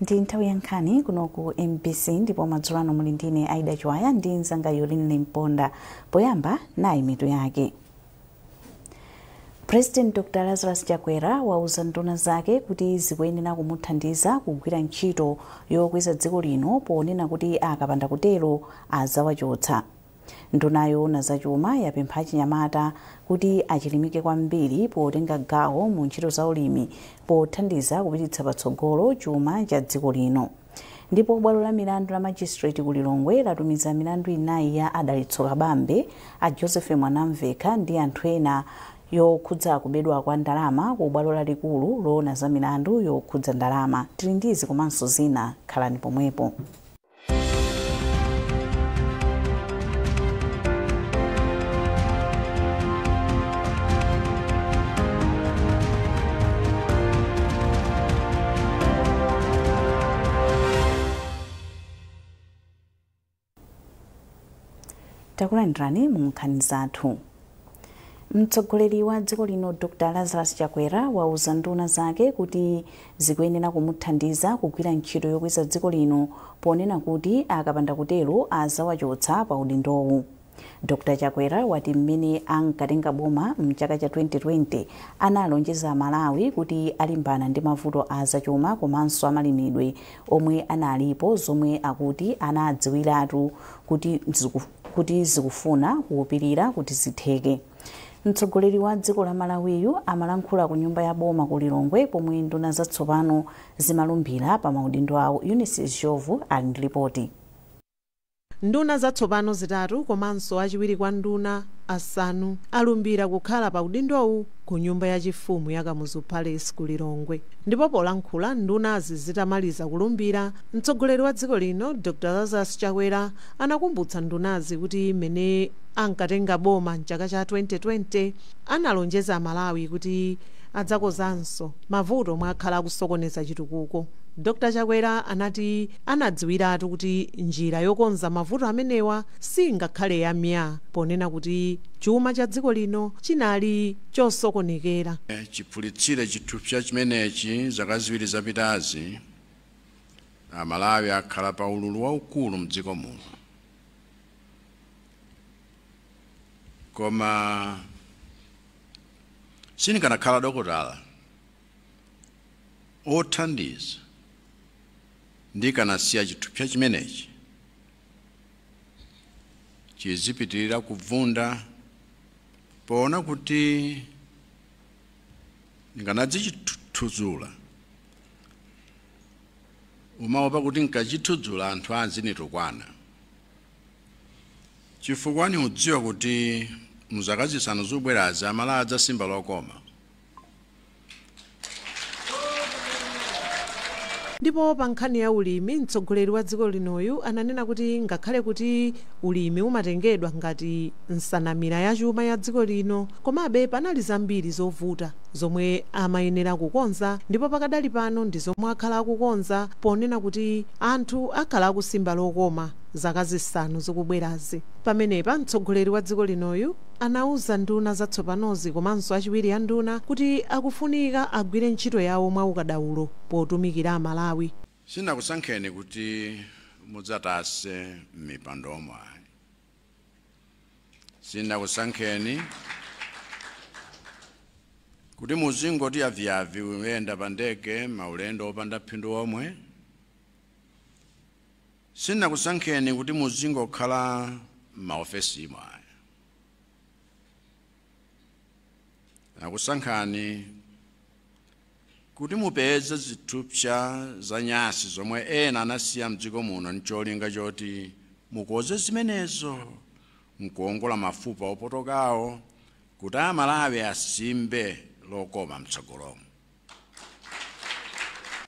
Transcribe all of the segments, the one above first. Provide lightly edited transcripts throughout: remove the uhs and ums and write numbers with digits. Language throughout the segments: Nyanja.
Ndi nthawi ya nkhani kuno ku MBC, ndipo madzulo ano muli ndine Aida Chiwaya ndi mzanga Yoline Mponda. Poyamba, nayi mitu yake. President Dr Lazarus Chakwera wauza nduna zake kuti zikuyenera kumuthandiza kugwira ntchito yokweza dziko lino, ponena kuti akapanda kutero azawachotsa. Nduna yoona zachuma yapempha achinyamata kuti achilimike kwambiri potenga gawo mu ntchito za ulimi pothandiza kupititsa patsogolo chuma cha dziko lino. Ndipo bwalo la milandu la magistrate ku Lilongwe latumiza milandu inayi ya Adalitso Kabambe, a Joseph Mwanamvekha ndi anthu ena yokhudza kubedwa kwa ndalama ku bwalo lalikulu loona za milandu yokhudza ndalama. Tili ndizi komanso zina, khalani pomwepo. Takulandirani mu nkhani zathu. Mtsogoleri wa dziko lino Dr Lazarus Chakwera wauza nduna zake kuti zikuyenera kumuthandiza kugwira ntchito yokweza dziko lino, ponena kuti akapanda kutero azawachotsa pa udindowu. Dr Chakwera wati mmene ankatenga boma mchaka cha 2020 analonjeza Malawi kuti alimbana ndi mavuto a zachuma komanso amalimidwe omwe analipo, zomwe akuti anadziwiratu kuti zikufuna kuwupirira kuti zitheke. Mtsogoleri wa dziko la Malawiyu amalankhula ku nyumba ya boma ku Lilongwe pomwe nduna zatsopano zimalumbira pa maudindo awo. Eunice Jovu ali ndi ripoti. Nduna zatsopano zitatu komanso achiwiri kwa nduna asanu alumbira kukhala pa udindowu ku nyumba yachifumu ya Kamuzu Palace ku Lilongwe. Ndipo polankhula ndunazi zitamaliza kulumbira, mtsogoleri wa dziko lino Dr Lazarus Chakwera anakumbutsa ndunazi kuti mmene ankatenga boma mchaka cha 2020 analonjeza Malawi kuti adzakozanso mavuto omwe akhala akusokoneza chitukuko. Dr Chakwera anati anadziwiratu kuti njira yokonza mavuto amenewa singakhale yamya, ponena kuti chuma cha dziko lino chinali chosokonekera. Chiphulitsire chithupsa chimenechi zaka ziwiri zapitazi, Amalawi akhala pa ululu waukulu mdziko muno. Koma sindikanakhala dokotala othandiza ndikanasiya chithupsa chimenechi chizipitirira kuvunda, poona kuti ndikanadzichithudzula umaopa kuti nkachithudzula anthu azinitukwana, chifukwa niudziwa kuti muzaka zisanu zobwerazi Amalawi adzasimba lokoma. Ndipo pa nkhani ya ulimi, mtsogoleri wa dziko linoyu ananena kuti ngakhale kuti ulimi umatengedwa ngati nsanamira ya chuma ya dziko lino, komabe panali zambiri zovuta zomwe amayenera kukonza, ndipo pakadali pano ndi zomwe akhala akukonza, ponena kuti anthu akhala akusimba lokoma zaka zisanu zikubwerazi. Pamenepa mtsogoleri wa dziko linoyu anauza nduna zatsopanozi komanso achiwiri a nduna kuti akufunika agwire ntchito yawo mwa ukadaulo potumikira Amalawi. Sinakusankheni kuti mudzatase m'mipandomo ayi. Sinakusankheni kuti muzingoti aviavi kuyenda pa ndege maulendo opanda phindu omwe. Sinakusankheni kuti muzingokhala m'maofesimo ayi. Nakusankhani kuti mupeze zithupsa za nyasi zomwe ena anasiya mdziko muno ncholinga choti mukoze zimenezo nkuongola mafupa opotokawo kuti Amalawi asimbe lokoma mtsogolomo.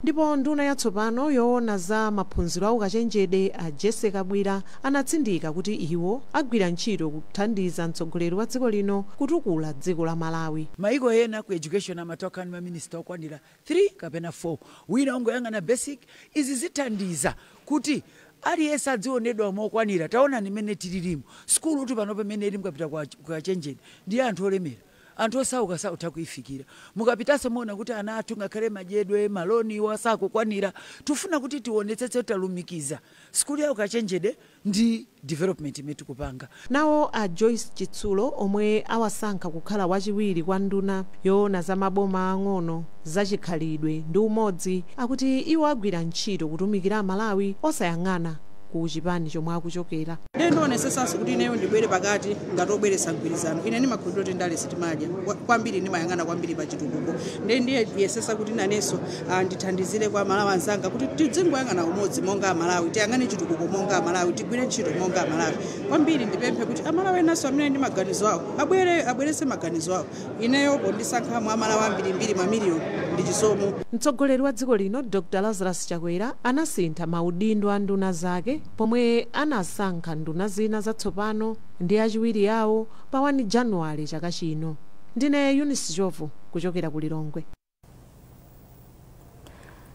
Ndipo nduna yatsopano yoona za maphunziro a ukachenjede a Jesse Kabwira anatsindika kuti iwo agwira ntchito kuthandiza mtsogoleri wa dziko lino kutukula dziko la Malawi. Maiko ena ku education amatoka ndi maminista okwanira 3 kapena 4, wina ungoyang'ana basic. Izi zithandiza kuti aliyense adzionedwa mokwanira. Taona mmene tililimu sukulu kuti pano pamene ili mukapita kwa kachenjede ndi anthu olemera. Anthu osauka sautha kuifikira. Mukapitanso muona kuti ana athu ngakhale madyedwe, maloniwa sakukwanira. Tifuna kuti tionetsetse talumikiza sukulu ya ukachenjede ndi development imene tikupanga. Nawo a Joyce Chitsulo, omwe awasankha kukhala wachiwiri kwa nduna yoona za maboma ang'ono, zachikhalidwe ndi umodzi, akuti iwo agwira ntchito kutumikira Amalawi osayang'ana ku chipani chomwe akuchokera. Ndiye ndionesesanso kuti ineyo ndibwere pakati ngati obweretsa mgwirizano. Ine ndimakhulupirira kuti ndale sitimadya kwambiri, ndimayang'ana kwambiri pa chitukuko. Ndiye ndiyesesa kuti nanenso ndithandizire kwa Amalawi anzanga kuti tidzingoyang'ana umodzi monga Amalawi, tiyang'ane chitukuko monga Amalawi, tigwire ntchito monga Amalawi. Kwambiri ndipemphe kuti Amalawi enanso amene ndi maganizo awo abwere, abweretse maganizo awo. Ineyo pondisankha mwa Amalawi ambirimbiri, mamiliyoni, ndi chisomo. Mtsogoleri wa dziko lino Dr Lazarus Chakwera anasintha maudindo a nduna zake pomwe anasankha nduna zina zatsopano ndi achiwiri awo pa 1 Januwale chaka chino. Ndine Eunice Jovu kuchokera ku Lilongwe.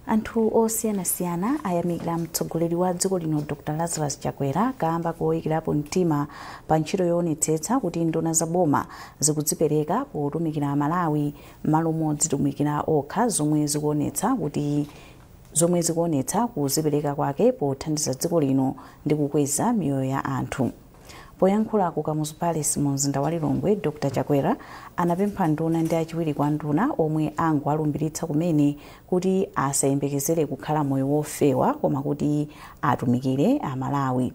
Anthu osiyanasiyana ayamikira mtsogoleri wa dziko lino Dr Lazarus Chakwera kamba koyikirapo mtima pa ntchito yoonetsetsa kuti nduna za boma zikudzipereka potumikira Amalawi m'malo modzitumikira okha, zomwe zikuonetsa kuzipereka kwake pothandiza dziko lino ndi kukweza miyoyo ya anthu. Poyankhula ku Kamuzu Palace mu mzinda wa Lilongwe, Dr Chakwera anapempha nduna ndi achiwiri kwa nduna omwe angowalumbiritsa kumene kuti asayembekezere kukhala moyo wofewa koma kuti atumikire Amalawi.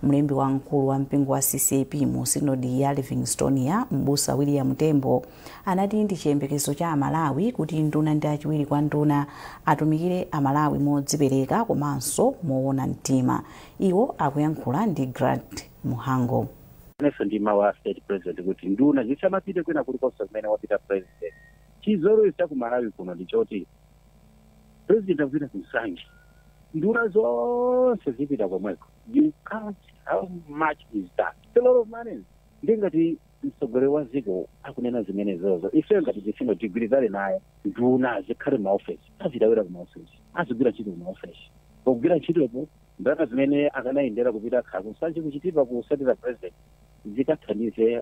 Mlembi wamkulu wa mpingo wa CCAP mu sinodi ya Livingstonia, Mbusa William Tembo, anati ndi chiyembekezo cha Amalawi kuti nduna ndi achiwiri kwa nduna atumikire Amalawi modzipereka komanso moona mtima. Iwo akuyankhula ndi Grant Muhango. Inenso ndi mawu a State President kuti nduna zisamapite kwina kulikonse kumene wapita President. Chizolowezi cha kumalawi kuno ndi choti President akupita kuMsanje, nduna zonse zipita komweko. You can't, how much is that? It's a lot of money. Ndingati mtsogoleri wa dziko akunena zimenezozo, ife ngati zifino tigwirizane naye. Nduna zikhale maofesi, azidawira ku maofesi, azigwira ntchito ku maofesi. Pogwira ntchitopo, ndalama zimene akanayendera kupita kha kuMsanje, kuChitipa, kusatira President, zikathandize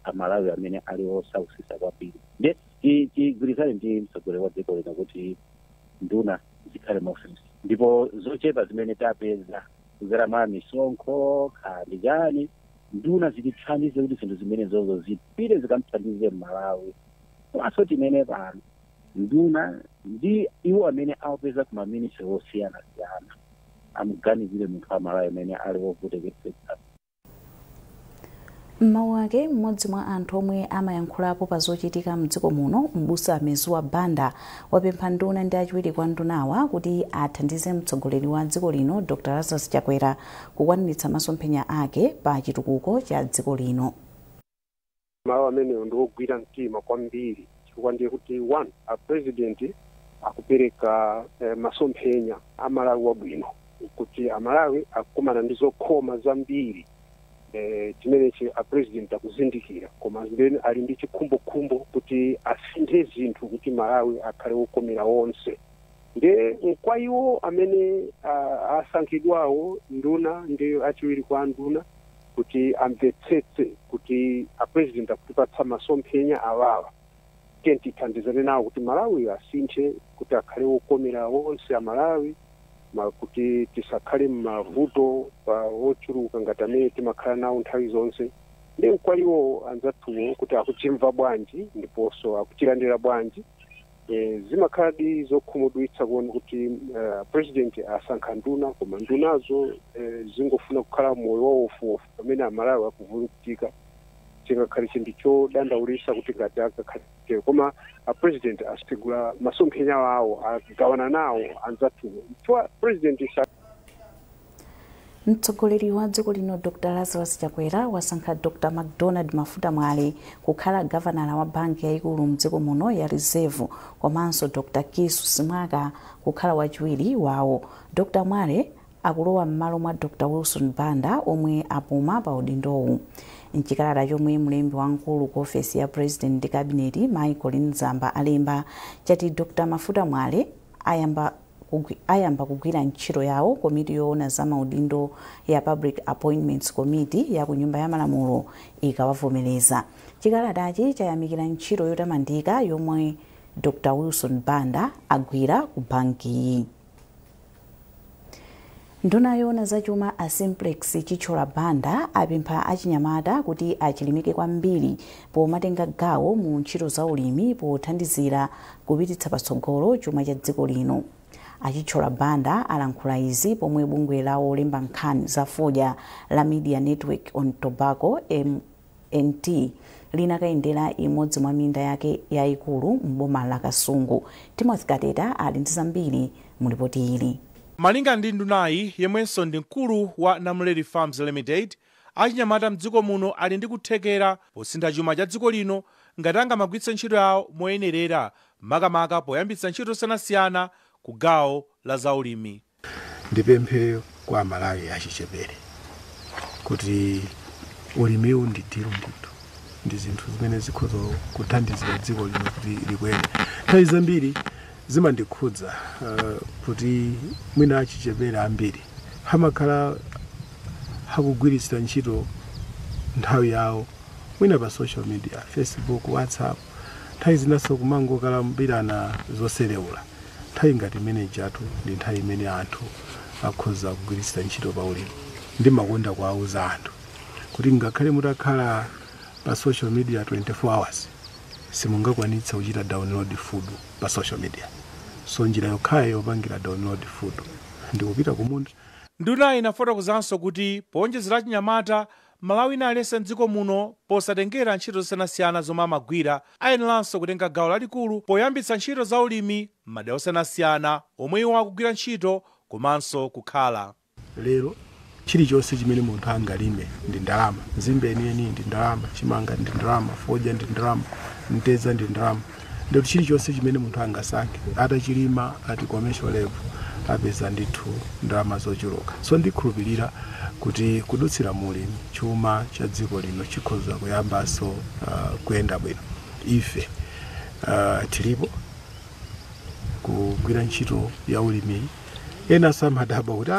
Amalawi amene ali osausisa kwambiri. Nde tigwirizane ndi mtsogoleri wa dziko lino kuti nduna zikhale maofesi, ndipo zochepa zimene tapeza kudzera mwa misonkho khandi chani, nduna zitithandize kuti zinthu zimene zozo zipite zikamthandize Mmalawi. Komanso timene pano nduna ndi iwo amene awapeza ku maministry osiyanasiyana amuganizire munthu Amalawi amene ali wovutikitsetsa. Mmawu ake, mmodzi mwa anthu omwe amayankhulapo pa zochitika mdziko muno, Mbusa Mezuwa Banda, wapempha nduna ndi achiwiri kwa ndunawa kuti athandize mtsogoleri wa dziko lino Dr Lazarus Chakwera kukwaniritsa masomphenya ake pa chitukuko cha dziko lino. Mawu amenewo ndi ogwira mtima kwambiri, chifukwa ndiye kuti one, a President akupereka masomphenya Amalawi wabwino, kuti Amalawi akukumana ndi zokhoma zambiri. Chimenechi a President akuzindikira, koma then ali ndi chikhumbokhumbo kuti asinthe zinthu kuti Malawi akhale wokomera wonse. Nde kwa iwo amene asankhidwawo, nduna ndi achiwiri kwa nduna, kuti amvetsetse kuti a President akutipatsa masomphenya awawa, tiye tithandizane nawo kuti Malawi asinthe, kuti akhale wokomera wonse Amalawi, kuti tisakhale m'mavuto ochuluka ngati amene timakhala nawo nthawi zonse. Ndi kwa iwo anzathuwo kuti akuchimva bwanji ndiponso akuchilandira bwanji. Zimakhaladi zokhumudwitsa kuona kuti President asankha nduna, koma ndunazo zingofuna kukhala moyo wawofuwofu pamene Amalawi akuvutika. Chingakhale chinthu chodandaulitsa kuti ngati akakhale, koma a President asegula masomphenya awo, agawana nawo anzathuwo, chifukwa President sa Mtsogoleri wa dziko lino Dr Lazarus Chakwera wasankha Dr MacDonald Mafuta Mwale kukhala gavanala wa banki yayikulu mdziko muno ya Reserve, komanso Dr Kisu Simwaka kukhala wachiwiri wawo. Dr Mwale akulowa m'malo mwa Dr Wilson Banda omwe apuma pa udindowu. Mchikalata chomwe mlembi wamkulu ku ofesi ya President ndi Cabinet Michael Nzamba alemba, chati Dr Mafuta Mwale ayamba ayamba kugwira ntchito yawo komiti yoona za maudindo ya Public Appointments Committee ya ku Nyumba ya Malamulo ikawavomereza. Chikalatachi chayamikira ntchito yotamandika yomwe Dr. Wilson Banda agwira ku bankiyi. Nduna yoona zachuma a Simplex Chithyola Banda apempha achinyamata kuti achilimike kwambiri pomatenga gawo mu ntchito za ulimi pothandizira kupititsa patsogolo chuma cha dziko lino. Achithyola Banda alankhula izi pomwe bungwe lawo olemba nkhani za fodya la Media Network on Tobacco MNT linakayendera imodzi mwa minda yake yayikulu m'boma la Kasungu. Timothy Kateta ali ndi zambiri mu ripoti ili. Malinga ndi ndunayi yemwenso ndi mkulu wa Namuleli Farms Limited, achinyamata mdziko muno ali ndi kuthekera posintha chuma cha dziko lino ngati angamagwiritse ntchito yawo moyenerera, makamaka poyambitsa ntchito zosiyanasiyana ku gawo la zaulimi. Ndipemphe kwa Malawi achichepere kuti ulimiwu ndi diru ndithu, ndi zinthu zimene zikhoza kuthandizira dziko lino kuti likwere. Nthawi zambiri zimandikhudza kuti mwina achichepere ambiri amakhala akugwiritsira ntchito nthawi yawo mwina pa social media, Facebook, WhatsApp, nthawi zinaso kumangokalambirana zoserewula. Nthawi ngati imene jatu ndi nthawi imene anthu akhoza kugwiritsira ntchito pa ulimi. Ndimakonda kuwauza anthu kuti ngakhale mutakhala pa social media 24 hours simungakwanitsa kuchita download food pa social media. So njira yokhayo yopangira download food ndikupita kumunda. Nduna inafotokozanso kuti powonjezera achinyamata, Malawi inalesa mdziko muno posatengera ntchito zosiyanasiyana zomwe amagwira, ayeneranso kutenga gawo lalikulu poyambitsa ntchito za ulimi m'madera osiyanasiyana omwe iwo akugwira ntchito komanso kukhala. Lero chilichonse chimene munthu angalime ndi ndalama. Nzimbe yeniyeni ndi ndalama, chimanga ndi ndalama, fodya ndi ndalama, mtedza ndi ndalama. Ndikuti chilichonse chimene munthu angasankhe atachilima at commercial level apeza ndithu ndalama zochuluka. So ndikhulupirira kuti kudutsira mulimi chuma cha dziko lino chikhoza kuyambanso kuyenda bwino. Ife tilipo kugwira ntchito ya ulimi. Ena samadabwa kuti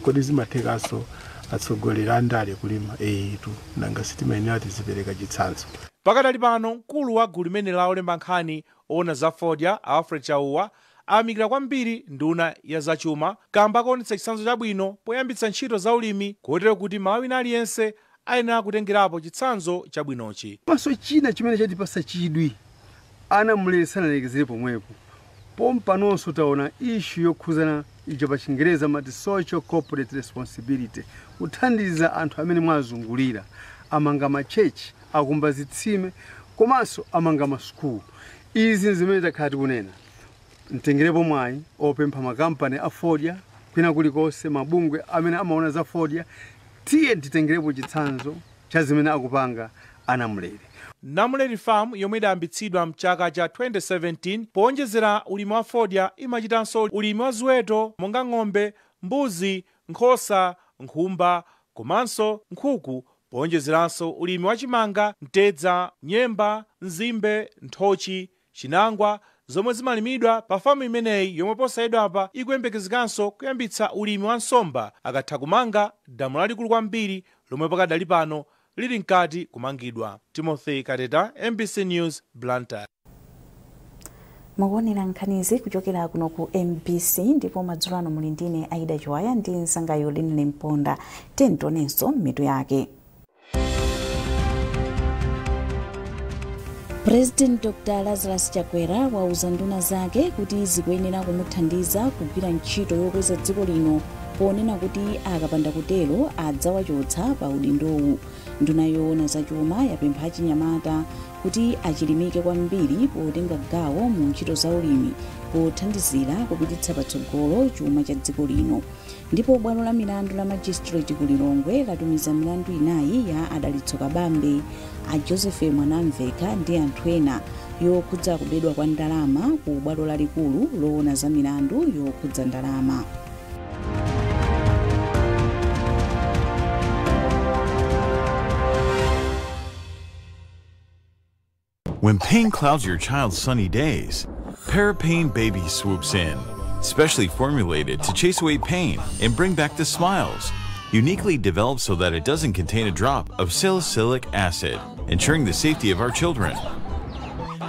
kodi zimathekanso atsogoleri andale kulima etu, nanga sitimayenera tizipereka chitsanzo. Pakadali pano mkulu wa gulu limene la olemba nkhani owona za fodya Alfred Chauwa ayamikira kwambiri nduna ya zachuma kamba kuonetsa chitsanzo chabwino poyambitsa ntchito za ulimi kotero kuti Malawi aliyense ayenera kutengerapo chitsanzo chabwinochi. Komanso china chimene chatipasa chidwi, anamulere sanalekezere pomwepo. Pompanonso taona issue yokhuzana ija pa Chingereza mati social corporate responsibility, kuthandiza anthu amene mwazungulira, amanga machechi, akumba zitsime, komanso amanga masukulu. Izi zimene takhala tikunena. Mtengerepo mwayi opempha makampani a fodya kwina kulikonse, mabungwe amene amaona za fodya, tiye titengerepo chitsanzo cha zimene akupanga anamulere. Namuleli Farm yomwe idayambitsidwa mchaka cha 2017 powonjezera ulimi wa fodya imachitanso ulimi wa ziweto monga ng'ombe, mbuzi, nkhosa, nkhumba komanso nkhuku, powonjezeranso ulimi wa chimanga, mtedza, nyemba, nzimbe, nthochi, chinangwa zomwe zimalimidwa pa famu imeneyi yomwe posayedwapa ikuyembekezekanso kuyambitsa ulimi wa nsomba akatha kumanga damu lalikulu kwambiri lomwe pakadali pano lili mkati kumangidwa. Timothy Kateta, MBC News, Blantyre. Mukuonera nkhanizi kuchokera kuno ku MBC ndipo madzulo ano muli ndine Aida Chiwaya ndi msangayo Linle Mponda. Tentonenso mitu yake. President Dr. Lazarus Chakwera wauza nduna zake kuti zikuyenera kumuthandiza kugwira ntchito yokweza dziko lino ponena kuti akapanda kutero adzawachotsa pa udindowu. Nduna yoona zachuma yapempha achinyamata kuti achilimike kwambiri potenga gawo mu ntchito za ulimi pothandizira kupititsa patsogolo chuma cha dziko lino. Ndipo bwalo la milandu la magistrate ku Lilongwe latumiza milandu inayi ya Adalitso Kabambe, a Joseph Mwanamveka ndi anthu ena yokhudza kubedwa kwa ndalama ku bwalo lalikulu loona za milandu yokhudza ndalama. When pain clouds your child's sunny days, Parapain Baby swoops in. Specially formulated to chase away pain and bring back the smiles. Uniquely developed so that it doesn't contain a drop of salicylic acid, ensuring the safety of our children.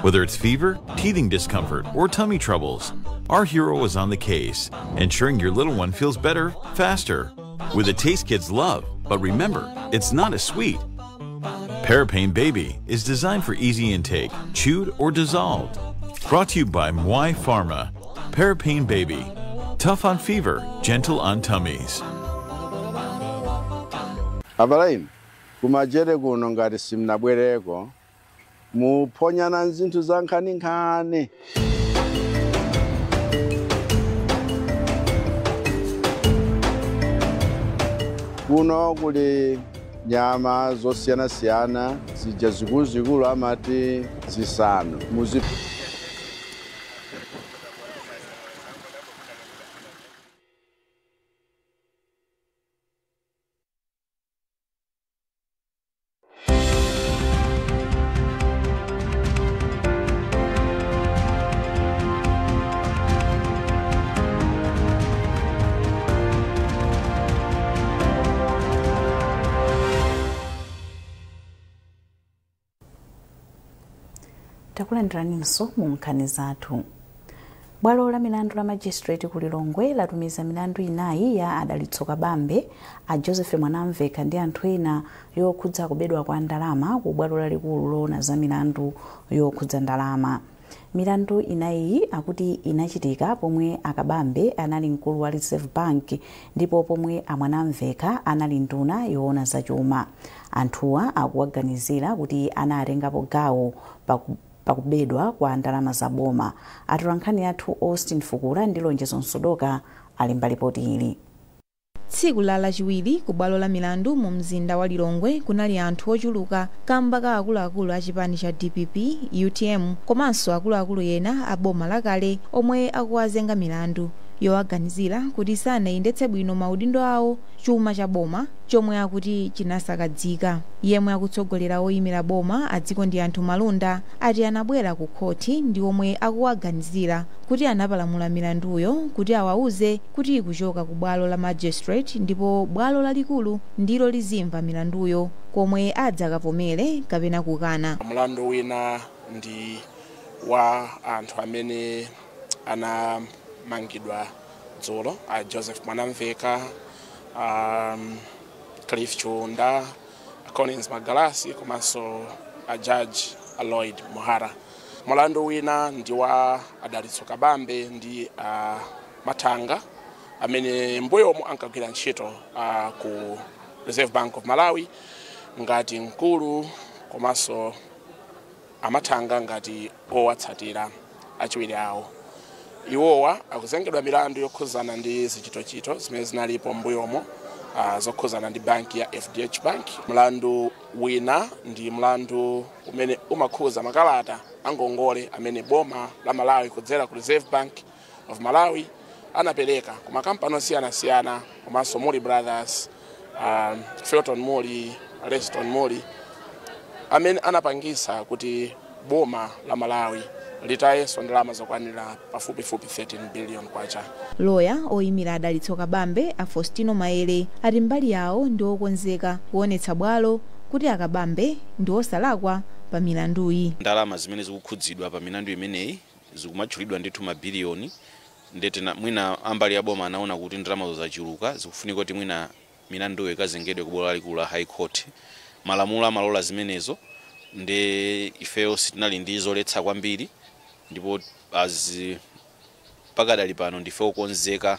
Whether it's fever, teething discomfort, or tummy troubles, our hero is on the case, ensuring your little one feels better, faster. With a taste kids love, but remember, it's not a sweet. Parapain Baby is designed for easy intake, chewed or dissolved. Brought to you by Mwai Pharma. Parapain Baby. Tough on fever, gentle on tummies. Abale inu, kumajere kuno ngati simnabwereko, muphonyana nzinthu za nkhaninkhani. Kuno kuli nyama zosiyanasiyana zija zikuluzikulu amati zisanu muzi. Takulandiraninso mu nkhani zathu. Bwalo la milandu la magistrate ku Lilongwe latumiza milandu inayi ya Adalitso Kabambe, a Joseph Mwanamveka ndi anthu ena yokhudza kubedwa kwa ndalama ku bwalo lalikulu loona za milandu yokhudza ndalama. Milandu inayi akuti inachitika pomwe Akabambe anali mkulu wa Reserve Bank ndipo pomwe Amwanamveka anali nduna yoona zachuma. Anthuwa akuwaganizira kuti anatengapo gawo pakubedwa kwa ndalama za boma. Atolankhani athu Austin Fukula ndi Lonjezo Nsodoka ali mbalipoti ili. Tsiku la lachiwiri ku bwalo la milandu mu mzinda wa Lilongwe kunali anthu ochuluka kamba ka akuluakulu a chipani cha DPP, UTM komanso akuluakulu ena a boma lakale omwe akuwazenga milandu yowaganizira kuti sanayendetse bwino maudindo awo chuma cha boma chomwe akuti chinasakadzika. Yemwe akutsogolera oyimira boma adziko ndi anthu malunda ati anabwera ku khoti ndi omwe akuwaganizira kuti anapalamula milanduyo kuti awauze kuti ikuchoka ku bwalo la magistrate ndipo bwalo lalikulu ndilo lizimva milanduyo komwe adzakavomere kapena kukana. Mlandu wina ndi wa anthu amene anamangidwa dzulo, a Joseph Mwanamveka, Cliff Chunda, Collins Magalasi komanso a Judge Lloyd Muhara. Mlandu wina ndi wa Adalitso Kabambe ndi Matanga amene mbuyomu ankagwira ntchito ku Reserve Bank of Malawi ngati mkulu komanso amathanga ngati owatsatira achiwiri awo. Iwowa akuzengedwa milandu yokhuzana ndi zichitochito zimene zinalipo mbuyomo zokhuzana ndi banki ya FDH Bank. Mlandu wina ndi mlandu umene umakhuza makalata angongole amene boma la Malawi kudzera ku Reserve Bank of Malawi anapereka ku makampani osiyanasiyana komanso Muli Brothers, Felton Muli, Reston Muli, amene anapangisa kuti boma la Malawi litayeso ndalama zokwanira pafupifupi 13 billion kwacha. Loya oyimira Adalitso Kabambe a Faustino Maele ati mbali yawo ndi okonzeka kuonetsa bwalo kuti Akabambe ndi osalakwa pa milanduyi. Ndalama zimene zikukhudzidwa pa milandu imeneyi zikumatchulidwa ndithu mabiliyoni, ndete mwina ambali ya boma anaona kuti ndalamazo zachuluka, zikufunika kuti mwina milanduyo ikazengedwe ku bwalo lalikulu la High Court. Malamulo amalola zimenezo, ndi ifeyo sitinali ndi zoletsa kwambiri, ndipo pakadali pano ndife okonzeka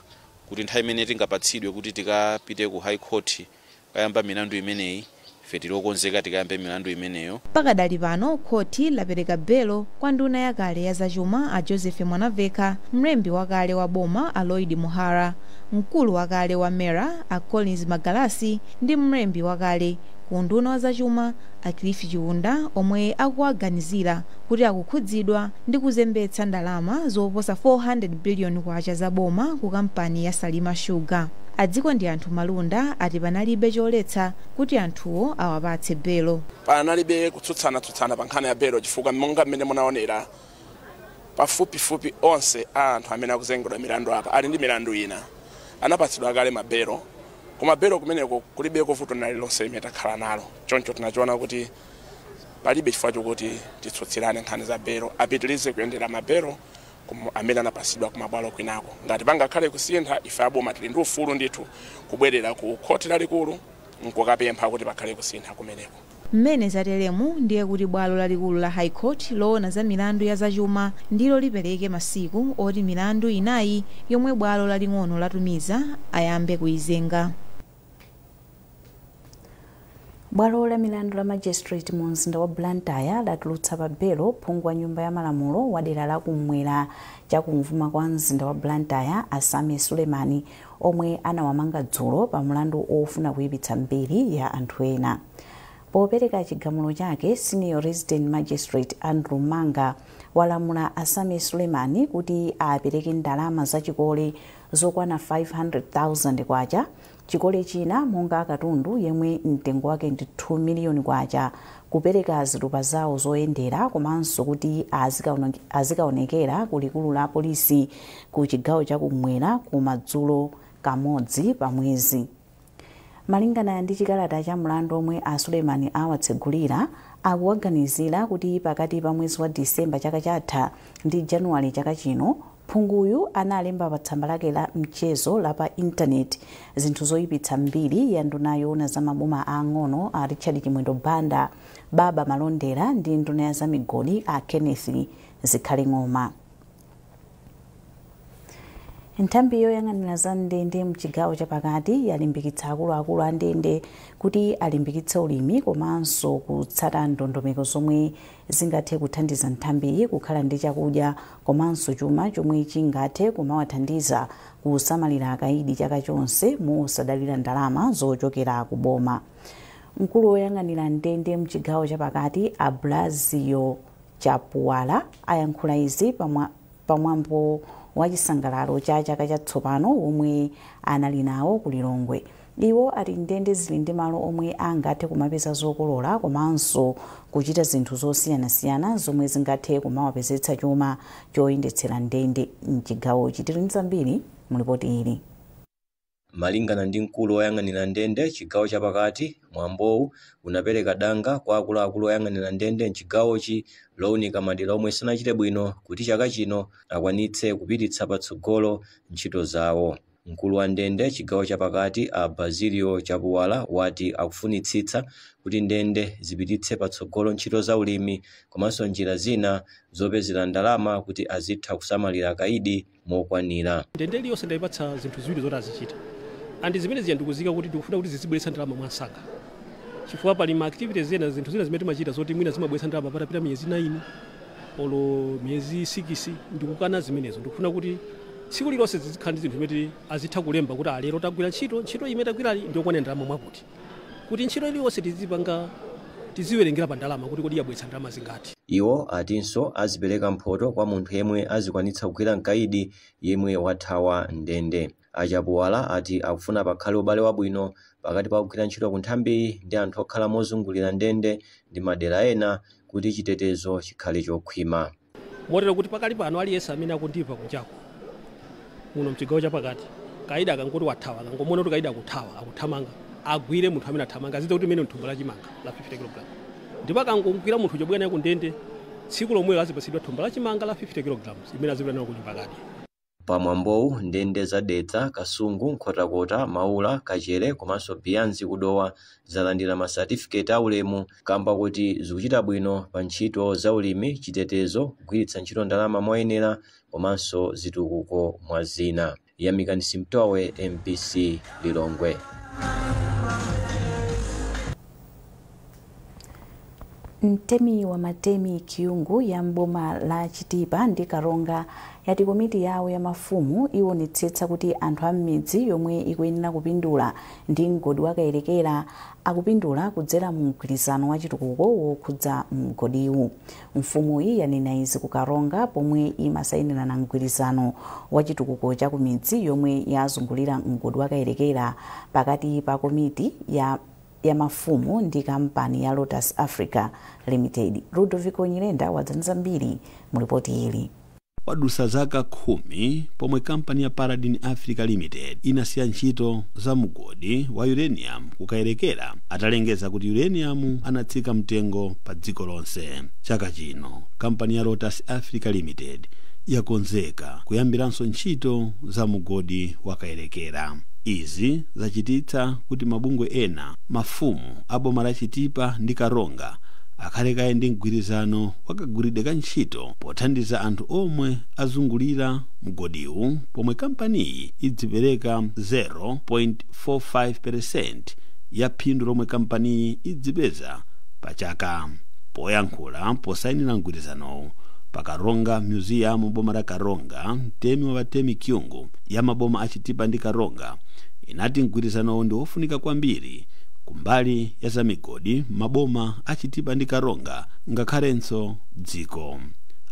kuti nthawi imene tingapatsidwe kuti tikapite ku High Court kayamba milandu imeneyi, ife tili okonzeka tikayambe milandu imeneyo. Pakadali pano khoti lapereka belo kwa nduna yakale ya zachuma a Joseph Mwanamveka, mlembi wakale wa boma a Lloyd Muhara, mkulu wakale wa MERA a Collins Magalasi ndi mlembi wakale ku nduna wa zachuma a Cliff Chiunda omwe akuwaganizira kuti akukhudzidwa ndi kuzembetsa ndalama zoposa 400 billion kwacha za boma ku kampani ya Salima Sugar. Adziko ndi anthu malunda ati panalibe choletsa kuti anthuwo awapatse belo. Panalibe kutsutsana pa nkhani ya belo chifukwa monga mmene munaonera Pafupifupi onse a anthu amene akuzengedwa milandu apa ali ndi milandu ina, anapatsidwa kale mabelo. Koma belo kumeneko kulibeko vuto lililonse limene takhala nalo. Choncho tinachiona kuti palibe chifukwa chokuti titsutsirane nkhani za belo, apitirize kuyendera mabelo amene anapatsidwa kumabwalo kwinako. Ngati pangakhale kusintha, ife aboma tili ndi ufulu ndithu kubwerera ku khoti lalikulu nkukapempha kuti pakhale kusintha kumeneko. Mmene zateremu ndiye kuti bwalo lalikulu la High Court loona za milandu ya zachuma ndilo lipereke masiku oti milandu inayi yomwe bwalo laling'ono latumiza ayambe kuizenga. Bwalo la milandu la Magistrate mu mzinda wa Blantyre latulutsa pa belo phungu wa nyumba ya malamulo wa dera lakumwera chakumvuma kwa mzinda wa Blantyre, Asame Sulemani, omwe anawamanga dzulo pa mlandu ofuna kuyipitsa mbiri ya anthu ena. Popereka chigamulo chake, Senior Resident Magistrate Andrew Manga walamula Asame Sulemani kuti apereke ndalama zachikole zokwana 500,000 kwacha, chikole china monga katundu yemwe mtengo wake ndi 2 miliyoni kwacha, kupereka zitupa zawo zoyendera, komanso kuti azikaonekera ku likulu la polisi ku chigawo chakumwera kumadzulo kamodzi pa mwezi. Malingana ndi chikalata cha mlandu omwe a Sulemani awatsegulira, akuwaganizira kuti pakati pa mwezi wa Disemba chaka chatha ndi Januwale chaka chino, phunguyu analemba pa tsamba lake la mchezo la pa intaneti zinthu zoyipitsa mbiri ya nduna yoona za maboma ang'ono a Richard Chimwendo Banda, Baba Malondera, ndi nduna ya zamigodi a Kenneth Zikhale Ng'oma. Nthambi yoyang'anira za ndende mchigawo chapakati yalimbikitsa akuluakulu a ndende kuti alimbikitse ulimi komanso kutsata ndondomeko zomwe zingathe kuthandiza nthambiyi kukhala ndi chakudya komanso chuma chomwe chingathe kumawathandiza kusamalira akaidi chaka chonse mosadalira ndalama zochokera ku boma. Mkulu woyang'anira ndende mchigawo chapakati, Abrazio Chapuwala, ayankhula izi pamwambo wa chisangalalo cha chaka chatsopano omwe anali nawo ku Lilongwe. Iwo ati ndende zili ndi malo omwe angathe kumapeza zokolola komanso kuchita zinthu zosiyanasiyana zomwe zingathe kumawapezetsa chuma choyendetsera ndende mchigawochi. Tili ndi zambiri mulipoti ili. Malingana ndi mkulu woyang'anira ndende chigawo chapakati, mwambowu unapereka danga kwa akuluakulu oyang'anira ndende mchigawochi lowunika madera omwe sanachite bwino kuti chaka chino akwanitse kupititsa patsogolo ntchito zawo. Mkulu wa ndende chigawo chapakati a Basilio Chapuwala wati akufunitsitsa kuti ndende zipititse patsogolo ntchito za ulimi komanso njira zina zopezera ndalama kuti azitha kusamalira akaidi mokwanira. Ndende iliyonse ndayipatsa zinthu ziwiri zoti azichita, andi zimene zija ndikuzika kuti ndikufuna kuti zizibweretsa ndalama mwansanga, chifukwa pali ma activities ena, zinthu zina zimene timachita zoti mwina zimabweretsa ndalama patapita miyezi 9 olo miyezi 6. Ndikukana zimenezo. Ndikufuna kuti tsiku lilonse zizikhala ndi zinthu zimene azitha kulemba kuti alero tagwira ntchito, ntchito imene tagwirali ndiyokwanira ndalama mwakuti, kuti ntchito iliyonse tizipanga tiziwerengera pa ndalama kuti kodi yabweretsa ndalama zingati. Iwo atinso azipereka mphoto kwa munthu yemwe azikwanitsa kugwira mkaidi yemwe wathawa ndende. Achapuwala ati akufuna pakhale ubale wabwino pakati pa kugwira ntchito ku nthambiyi ndi anthu okhala mozungulira ndende ndi madera ena kuti chitetezo chikhale chokhwima. Motero kuti pakali pano aliyense amene akundimva kunjako muno mchigawo chapakati, kaida akangoti wathawa, akangomuona kuti kaida akuthawa, akuthamanga, agwire munthu amene athamanga, azidza kuti imene thumba lachimanga la 50 kg, ndipo akangogwira munthu chobwera naye kundende, tsiku lomweyo azipatsidwa thumba lachimanga la 50 kg imene azipita nayo kunyumba kadi. Pamwambowu, ndende za Dedza, Kasungu, Nkhotakota, Maula, Kachere komanso Biyanzi kudowa zalandira masatifiketi aulemu kamba kuti zikuchita bwino pa ntchito za ulimi, chitetezo, kugwiritsa ntchito ndalama moyenera komanso zitukuko mwa zina. Yamikani Simtowe, MBC, Lilongwe. Mtemi wa matemi Kyungu ya mboma la Chitipa ndi Karonga yati komiti yawo ya mafumu iwonetsetsa kuti anthu a m'midzi yomwe ikuyenera kupindula ndi mgodi wa Kayelekera akupindula kudzera mu mgwirizano wa chitukuko wokhudza mgodiwu. Mfumuyi yanena izi ku Karonga pomwe imasayinirana mgwirizano wa chitukuko cha kumidzi yomwe yazungulira mgodi wa Kayelekera pakati pa komiti ya mafumu ndi kampani ya Lotus Africa Limited. Ludovico Nyirenda wadzanza mbiri mu ripoti ili. Padusa zaka 10 pomwe kampani ya Paladin Africa Limited inasiya ntchito za mugodi wa uranium kukayerekera, atalengeza kuti uranium anatsika mtengo pa dziko lonse. Chaka chino kampani ya Lotus Africa Limited yakonzeka kuyambiranso ntchito za mugodi wa Kayerekera. Izi zachititsa kuti mabungwe ena, mafumu a boma la Chitipa ndi Karonga akhale kaye ndi mgwirizano wakagwiridwe ka ntchito pothandiza anthu omwe azungulira mgodiwu, pomwe kampaniyi idzipereka 0.45% ya phindu lomwe kampaniyi idzipeza pa chaka. Poyankhula posayinira mgwirizanowu pa Karonga Museum boma la Karonga, mtemi wa Batemi Kyungu ya maboma a Chitipa ndi Karonga inati mgwirizanowu ndi wofunika kwambiri kumbali ya zamigodi maboma a Chitipa ndi Karonga ngakhalenso dziko.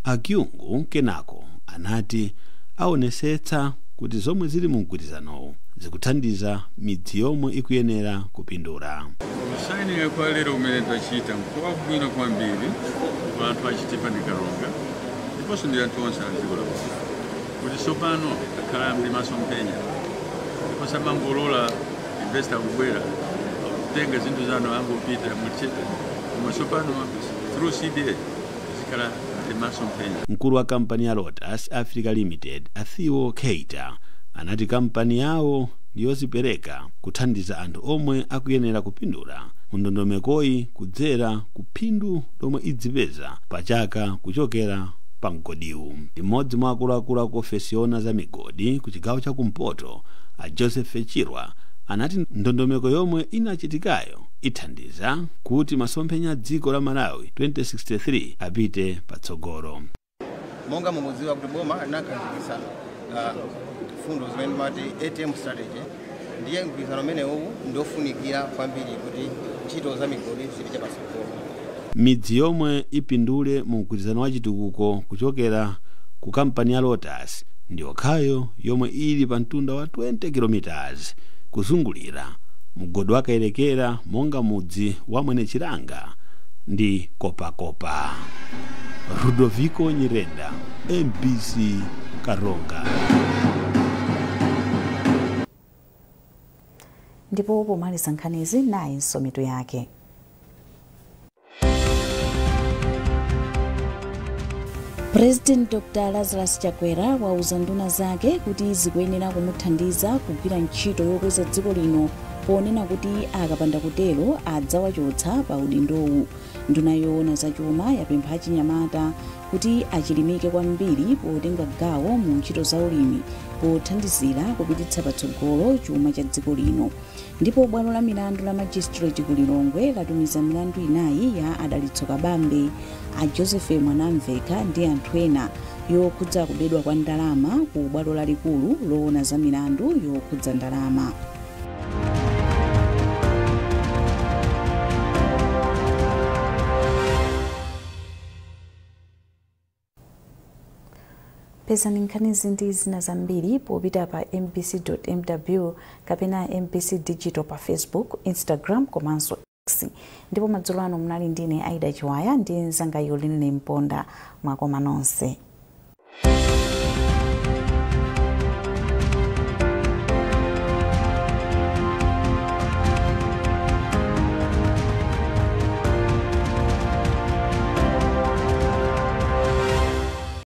Akyungu kenako anati aonesetsa kuti zomwe zili mu mgwirizanowu zikuthandiza midzi yomwe ikuyenera kupindula. Kusayinira kwa lero kumene tachita nkwabwino kwambiri kwa anthu a Chitipa ndi Karonga ndiponso ndi anthu onse a dziko lapansi, kuti tsopano akhala ndi masomphenya ndipo samangolola investor kubwera kutenga zinthu zanu angopita muchete, koma tsopano through CDA zikhala ndi masomphenya. Mkulu wa kampani ya Lotus Africa Limited, Athio Keita, anati kampani yawo ndiyozipereka kuthandiza anthu omwe akuyenera kupindula mndondomekoyi kudzera ku phindu lomwe idzipeza pa chaka kuchokera pa mgodiwu. Mmodzi mwa akuluakulu aku ofesi yoona za migodi ku chigawo chakumpoto, a Joseph Chirwa, anati ndondomeko yomwe inachitikayo ithandiza kuti masomphenya a dziko la Malawi 2063 apite patsogolo. Monga mukudziwa kuti boma linakhazikitsa fundo zimene mati ATM strategy, ndiye mgwirizano umenewu ndiofunikira kwambiri kuti ntchito za migodi zipite patsogolo. Midzi yomwe ipindule mu mgwirizano wa chitukuko kuchokera ku kampani ya Lotus ndi yokhayo yomwe ili pa mtunda wa 20 km kuzungulira mugodi wa Kayerekera, monga mudzi wa Mwenechilanga ndi Kopakopa. Rudoviko Nyirenda, MBC Karonga. Ndipo pomaliza nkhanizi nayinso mitu yake. President Dr. Lazarus Chakwera wauza nduna zake kuti zikuyenera kumuthandiza kugwira ntchito yokweza dziko lino, ponena kuti akapanda kutero adzawachotsa pa udindowu. Nduna yoona zachuma yapempha achinyamata kuti achilimike kwambiri potenga gawo mu ntchito za ulimi pothandizira kupititsa patsogolo chuma cha dziko lino. Ndipo bwalo la milandu la magistrate ku Lilongwe latumiza milandu inayi ya Adalitso Kabambe, a Joseph Mwanamveka ndi anthu ena yokhudza kubedwa kwa ndalama ku bwalo lalikulu loona za milandu yokhudza ndalama. Pezani nkhanizi ndi zina zambiri popita pa mbc.mw kapena MBC Digital pa Facebook, Instagram komanso X. Ndipo madzulo ano munali ndine Aida Chiwaya ndi mnzanga Yolinle Mponda. Mwakoma nonse.